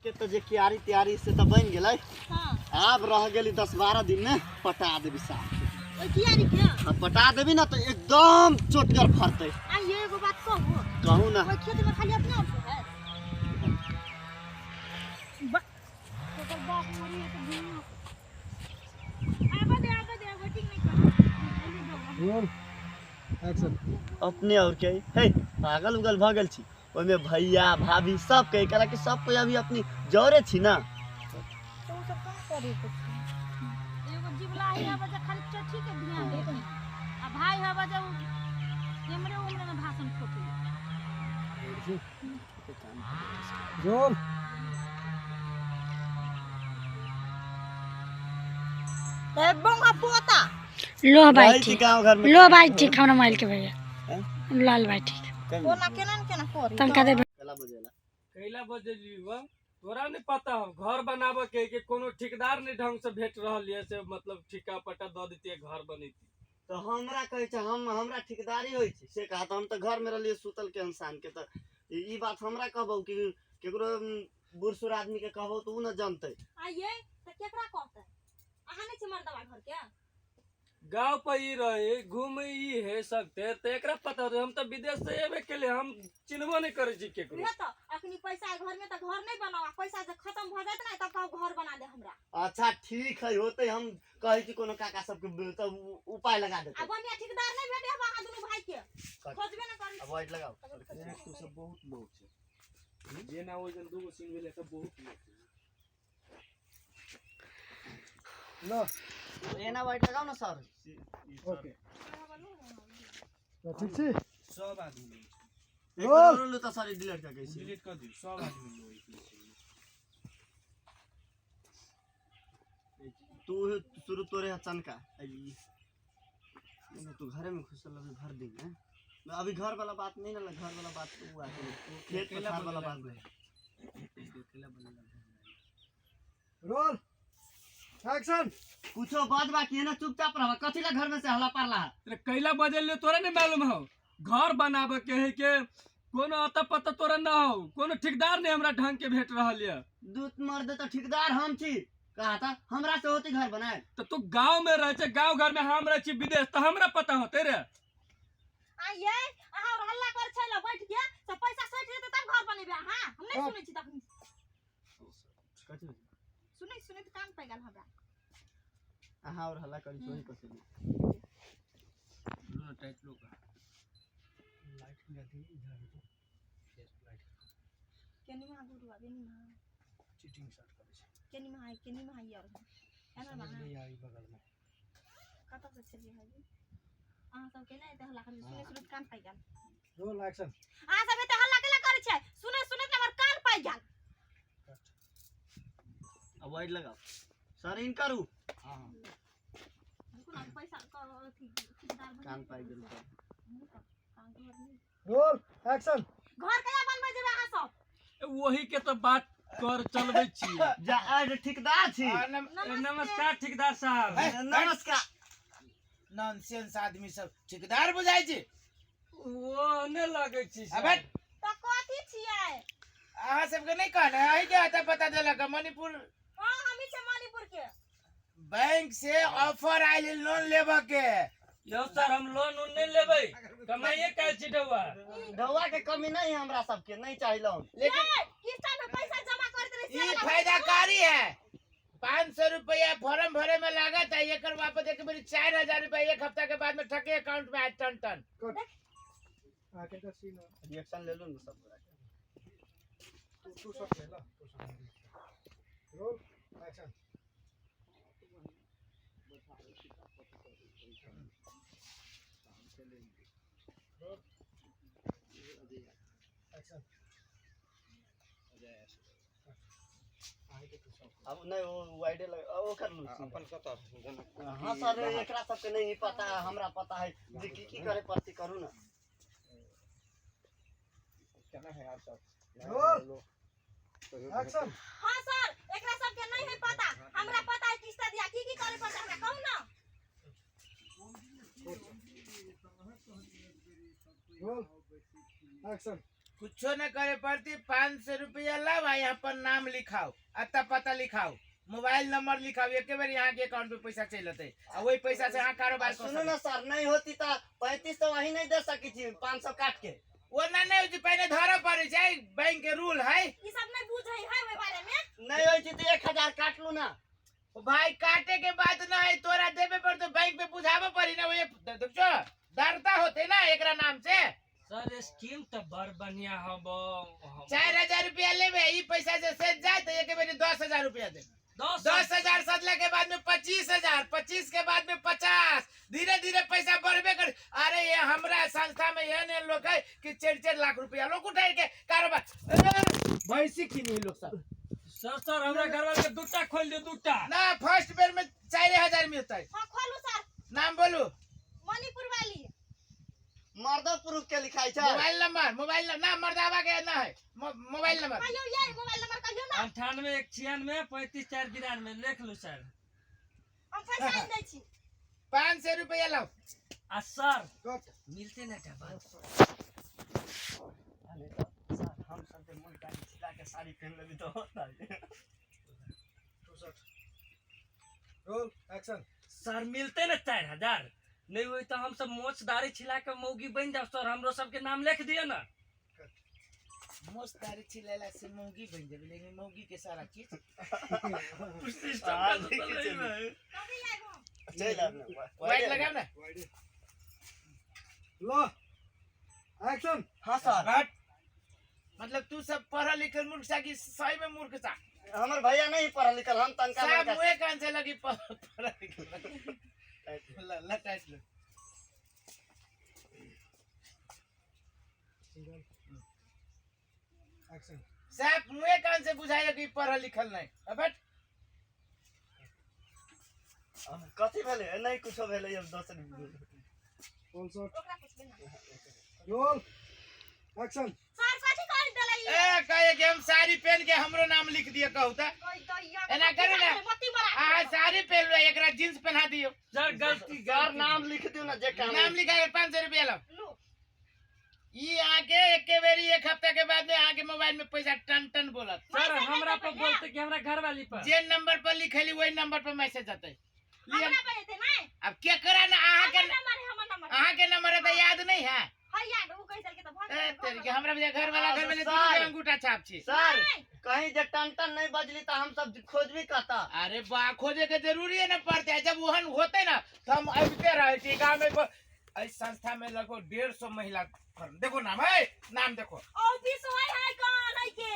के तऽ जे क्यारी त्यारी से तऽ बनि गेलै। हाँ। आब रह गेली 10-12 दिन में पटा देबी साफ। ओइ क्यारी के? आ पटा देबी ना तो एकदम चोटगर फरतै। आ ये एगो बात कहू। कहू ना। ओइ खेत में खाली अपने आप है। ओकर बाप मरी है तो दुनिया। आबा दे, आबा दे, वेटिंग नहीं कर। Roll action. अपने और के हे पागल उगल भ गेल छी। ओइमे भैया भाभी सब के एकरा के सब कोई अभी अपनी जरे छी ना। तो उ सब कहाँ करे के छै? एगो जिबला है आबे जे खाली चठी के ध्यान दे। आ भाई हबे जे उ एमरे उमरे में भाषण ठोके। रोल। ए बंगा पोता। लो भाई वही ठीक। थी गांव घर में। लो भाई ठीक, हमरा मोबाइल के भैया। हैं? लाल भाई ठीक। कोना केना न केना करी? तनका दे। कैला बजेला? कैला बजेली बा? तोरा नहीं पता हो घर बनाबे के कि कोनो ठेकेदार नहीं ढंग से भेट रहल ये से मतलब ठेका पट्टा द देती घर बनैती। तो हमरा कहै छै हमरा ठेकेदारी होई छै से कहा, तो हम तो घर में रहलिए सुतल के इंसान के, तो ई बात हमरा कहबौ कि केकरो बूढ़ सूढ़ आदमी के कहबौ तो उ न जानतै। आ ये त केकरा कहतै? अहाँ नहीं छी मर्दवा घर के? गांव पर ई रहे घूम ई है सकते तो एकरा पता रहे। हम तो विदेश से एबे के लिए हम चिन्हबो नहीं करे छी केकरो। उहे तो अखनी पैसा है घर में तो घर नहीं बनाओ, पैसा जब खत्म भ जात ना तब कहू घर बना दे हमरा। अच्छा ठीक है होते, हम कहै छी कोनो काका सबके तब उपाय लगा देते। आ बढ़िया ठेकेदार नहीं भेटे हम अहाँ दुनू भाई के। कट। खोजबे ना करी। अब वाइट लगाओ। एक तू सब बहुत बहुत छै। जे ना ओइ जन दूगो सीन भेलै सब बहुत बहुत छै। लो। एना वाइट लगाओ ना सर। ओके। तो ठीक छी? सब आदमी लो। एक रोल। रोल तो सर डिलीट कर कैसे? डिलीट कर दियो, सब आदमी लो एक तू शुरू तोरे हचन का। आई। तू घरे में घुसल अभी भर दिन है। अभी घर वाला बात नहीं ना, घर वाला बात तो हुआ है। खेत पथार वाला बात नहीं। Roll action. कुछो बात बाकी है ना, चुपचाप रह। कथी ला घर में से हल्ला पारला? अरे कैला बदल तोरा नहीं मालूम हो घर बनावे के है के कोनो अता पता तोरा ना हो, कोनो ठेकेदार नहीं हमरा ढंग के भेट रहल ये। दूत मर्द तो ठेकेदार हम छी कहा था, हमरा से होती घर बनाए। तो तू गांव में रह छे, गांव घर में हम रह छी विदेश, तो हमरा पता होते रे। आ ये अहाँ और हल्ला कर छै ल बैठ के, सब पैसा सटि जेतै तब घर बनेबै अहाँ। हम नहीं सुनै छी तखनी। कथी? सुनै सुनै त कान पाइ गेल हमरा। अहाँ और हल्ला करी सोही पसंद। लो टाइट लो का। लाइट मिला दी इधर तो। Face light. केनी मा गुरु आबे नी मा। चीटिंग शॉट करे छै। केनी मा आई, केनी मा आई और। एना मा। समझ नहीं आई बगल में। कतऽ से छलियै हजी? अहाँ सब केना एते हल्ला करै छी? सुनै सुनै त कान पाइ गेल। Roll action. अहाँ सब एते हल्ला केला करै छै? सुनै सुनै त हमर कान पाइ गेल। अब वाइट लगाओ सर, इन करू। हां। देखू ना, पैसा क अथी ठेकेदार बनि कान पाइ गेल। Roll action. घर कहिया बनबै जेबै अहाँ सब? वही के तो बात कर चलबै छी। जा, अरे ठेकेदार छी। नमस्कार ठेकेदार साहब। नमस्कार। नॉनसेंस आदमी सब ठेकेदार बुझाइ छी। वो ने लगै छी अबे त कथी छियै? अहाँ सबके नहीं कहने अही के अता पता देलक मणिपुर। हां हमही छी मणिपुर के। बैंक से ऑफर आयल लोन लेबऽ के। यौ सर हम लोन उन नहीं लेबै, कमाइए काल छी डौआ। डौआ के कमी नहीं है हमरा सबके, नहीं चाहिए लोन। लेकिन किस्ता में पैसा जमा करैत रही से ई वाला फायदाकारी है। 500 रुपया फॉर्म भरे में लागत है, एकर वापस एक बेर 4000 रुपया एक हफ्ता के बाद में ठके अकाउंट में आयत टन टन। आके का सीन है। रिएक्शन ले लो ना सब गोरा के। तू सब ले ला, तू सब ले। Roll action. Roll action. अब नहीं वो वाइडे लग, वो कर लू। अपन कतऽ? हाँ सर एकरा सबके नहीं पता है, हमरा पता है जे की की करे पड़ती करू ना। केना है यार सब? Roll action. हां सर एकरा सबके नहीं है पता, हमरा पता है किस्ता दिया की की करे पड़ता हमरा कहू ना। Roll action. कुछो न करे पड़ती। 500 रुपया लाओ, यहाँ पर नाम लिखाओ, अता पता लिखाओ, मोबाइल नंबर लिखाओ, एक बार यहाँ के अकाउंट पे पैसा चल जाते आ वही पैसा से यहाँ कारोबार कर सुनू ना सर, नहीं होती तो 3500 वही नहीं दे सकी थी, 500 काट के। वो ना नहीं होती, पहले धरा पड़े जाए, बैंक के रूल है। ई सब नहीं बुझै है ओइ बारे में। नहीं होती तो 1000 काट लू ना। ओ भाई काटे के बात ना है, तोरा देवे पर तो बैंक पे बुझावे पड़ी ना, वही देखो डरता होते ना एकरा नाम से। सर स्कीम तो बड़ बढ़िया हबो। 4000 रुपया लेबे, ई पैसा से सेज जाए तो एक बेरी 10,000 रुपया दे। 10,000 सदला के बाद में 25,000, 25 के बाद में 50, धीरे धीरे पैसा बढ़बे कर। अरे ये हमरा संस्था में एहन एहन लोग है कि 4-4 लाख रुपया लोग उठाए के कारोबार भैंसी किनी लोग सब। सर सर हमरा घर वाले के दूटा खोल दे, दूटा ना। फर्स्ट बेर में 4000 मिलता है। हां खोलू सर। नाम बोलू। मणिपुर वाली। मर्द पुरुष के लिखाई छै। मोबाइल नंबर, मोबाइल नंबर ना मर्दावा के ना है, मोबाइल नंबर कहियो, ये मोबाइल नंबर कहियो ना। 98 1 96 35 4 92 लिख लू सर। हम पैसा आनि दै छी। 500 रुपया लाओ। आ सर मिलते ना डबल। सर हम सब के मुंह काट छिला के साड़ी पहन लेबी तो होता है। Roll action. सर मिलते ना 4000 नहीं हुई तो हम सब मोछ दाढ़ी छिला के मौगी बन जाओ। सर हमरो सबके नाम लिख दियो ना। मोछ दाढ़ी छिलेला से मौगी बन जाबे, लेकिन मौगी के सारा चीज चल आब ना। वाइट लगाओ ना। लो एक्शन। हां सर। मतलब तू सब पढ़ल लिखल मूर्ख सा कि सही में मूर्ख सा? हमर भैया नहीं पढ़ल लिखल, हम तनका सब मुए कान से लगी पढ़ल लिखल लटाइस लो। एक्शन। साहब मुए कान से बुझाइयो कि पढ़ल लिखल नहीं। अब कथी भेलै? नहीं कुछो भेलै, अब दोसर all shot. Roll action. Sir कथी कर देलै? ए कहे कि हम साड़ी पहन के हमरो नाम लिख दिए कहू त एना करू ना। आ साड़ी पहन लो, एकरा जींस पहना दियो। सर गलती सर नाम लिख दियो ना, जे काम नाम लिखा के 500 रुपया लो। ई आके एक बेरी एक हफ्ता के बाद में आके मोबाइल में पैसा टन टन बोलत। सर हमरा पर बोलते कि हमरा घर वाली पर जे नंबर पर लिखली वही नंबर पर मैसेज आते। हमरा पर एते नहीं। अब के करा ना अहाँ के नंबर है, हमर नंबर अहाँ के नंबर है त याद नहीं है। हां याद उ कहि देलके त भऽ ए तेरी के हमरा बुझा घर वाला घर में दुनू के अंगूठा छाप छी। सर कहीं जे टन टन नहीं बजली त हम सब खोजबी कहता। अरे बा खोजे के जरूरी है ना पड़ते है, जब वहन होते ना तो हम आबिते रहे छी गांव में। इस संस्था में लगभग 150 महिला फर्म। देखो नाम है, नाम देखो। ऑफिस होय है कौन है के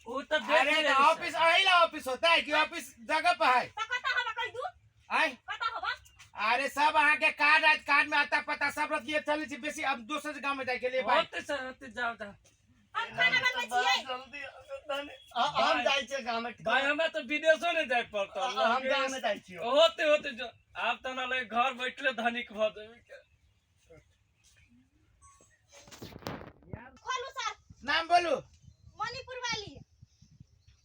वो तो देख अरे ले। ऑफिस अहिला ऑफिस होता है कि ऑफिस जगह पर है? त कता हवा कहि दू आय कता हवा? अरे सब अहाँ के कार्ड आज कार्ड में आता पता सब रख लिए चले छी बेसी। अब दोसर गांव में जाए के लिए भाई। होते सर होते, जाओ जाओ। हम खाना बनबै छियै। जल्दी हम जाइ छियै गाँव में। भाई हमरा तो विदेशो नहीं जाए पड़ता, हम गाँव में जाइ छियै। होते होते जो आप तो ना लगे घर बैठले धनिक भ जेबै। खोलू सर। नाम बोलू। मणिपुर वाली।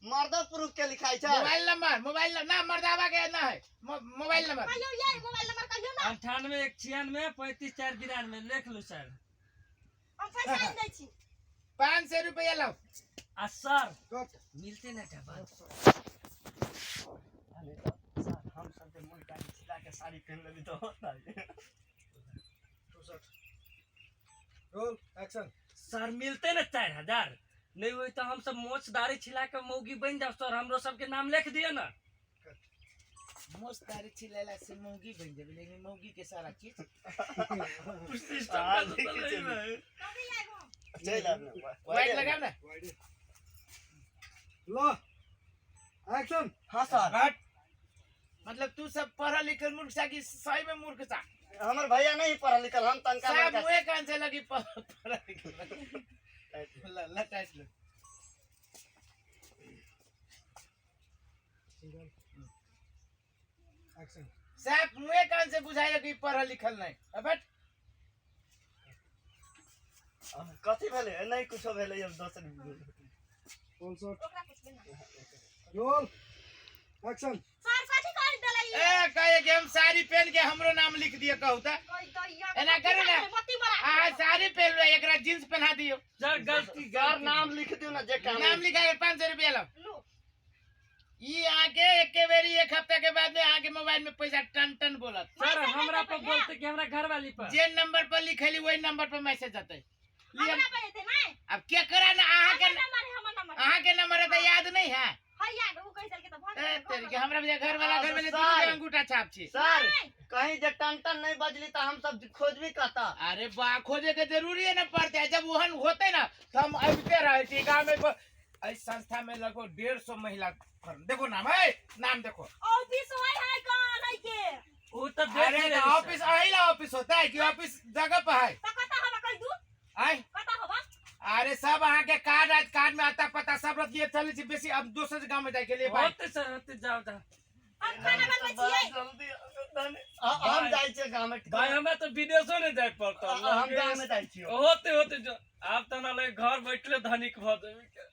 मर्द पुरुष के लिखाई छै। मोबाइल नंबर, मोबाइल नंबर ना मर्दावा के ना है, मोबाइल नंबर कहियो, ये मोबाइल नंबर कहियो ना। 98 1 96 35 4 92 लिख लू सर। हम पैसा आनि दै छी। 500 रुपया लाओ। आ सर मिलते ना डबल। सर हम सब के मुंह काट छिला के साड़ी पहन लेबी तो होता है। Roll action. सर मिलते ना 4000 नहीं हुई तो हम सब मोछ दाढ़ी छिला के मौगी बन जाओ। सर हमरो सबके नाम लिख दियो ना। मोछ दाढ़ी छिलेला से मौगी बन जाबे, लेकिन मौगी के सारा चीज चल आब ना। वाइट लगाओ ना। लो एक्शन। हां सर। मतलब तू सब पढ़ल लिखल मूर्ख सा कि सही में मूर्ख सा? हमर भैया नहीं पढ़ल लिखल, हम तनका सब मुए कान से लगी पढ़ल लिखल लटाइस लो। एक्शन। साहब मुए कान से बुझाइयो कि पढ़ल लिखल नहीं। अब कथी भेलै? नहीं कुछो भेलै, अब दोसर all shot. Roll action. Sir कथी कर देलै? ए कहे कि हम साड़ी पहन के हमरो नाम लिख दिए कहू त एना करू ना। अहाँ साड़ी पहनलो एकरा जींस पहना दियो। सर गलती सर नाम लिख दियो ना जे काम। नाम लिखा के 500 रुपया लो। लू। ई अहाँके एके बेरी एक हफ्ता के बाद में अहाँके मोबाइल में पैसा टन टन बोलत। सर हमरा पर बोलते कि हमरा घर वाली पर? जे नंबर पर लिखेली वही नंबर पर मैसेज जतै। लिअ। हमरा पर जेतै नै? अब केकरा ना अहाँके हमर नंबर है, हमर नंबर। अहाँके नंबर है तऽ याद नहीं है। है याद, उ कहि देलकै तऽ भऽ ए गेलै। तेरी के हमरा बुझाय घर वाला घर वाले सर। दुनू के अंगूठा छाप छी। सर कहीं जे टन टन नहीं बजली तो हम सब खोजबी कता? अरे बा खोजे के जरूरी है ना पड़ते है, जब वहन होते ना तो हम अबते रहे छी गांव में। इस संस्था में लगभग 150 महिला फर्म। देखो नाम है, नाम देखो। ऑफिस होय है कौन है के? वो तो देख अरे ले तो ऑफिस अहिला ऑफिस होता है कि ऑफिस जगह पर है? त कता हवा कहि दू? आय कता हवा? अरे सब अहाँ के कार्ड आज कार्ड में आता पता सब रख लिए चले छी बेसी अब दोसर गांव में जाए के लिए भाई। होते सर होते, जाओ जाओ। हम खाना बनबै छियै। जल्दी हम जाइ छियै गाँव में। भाई हमरा तो विदेशो नहीं जाए पड़ता। हम गाँव में जाइ छियै। होते होते जो आप तो ना लगे घर बैठले धनिक भ जेबै।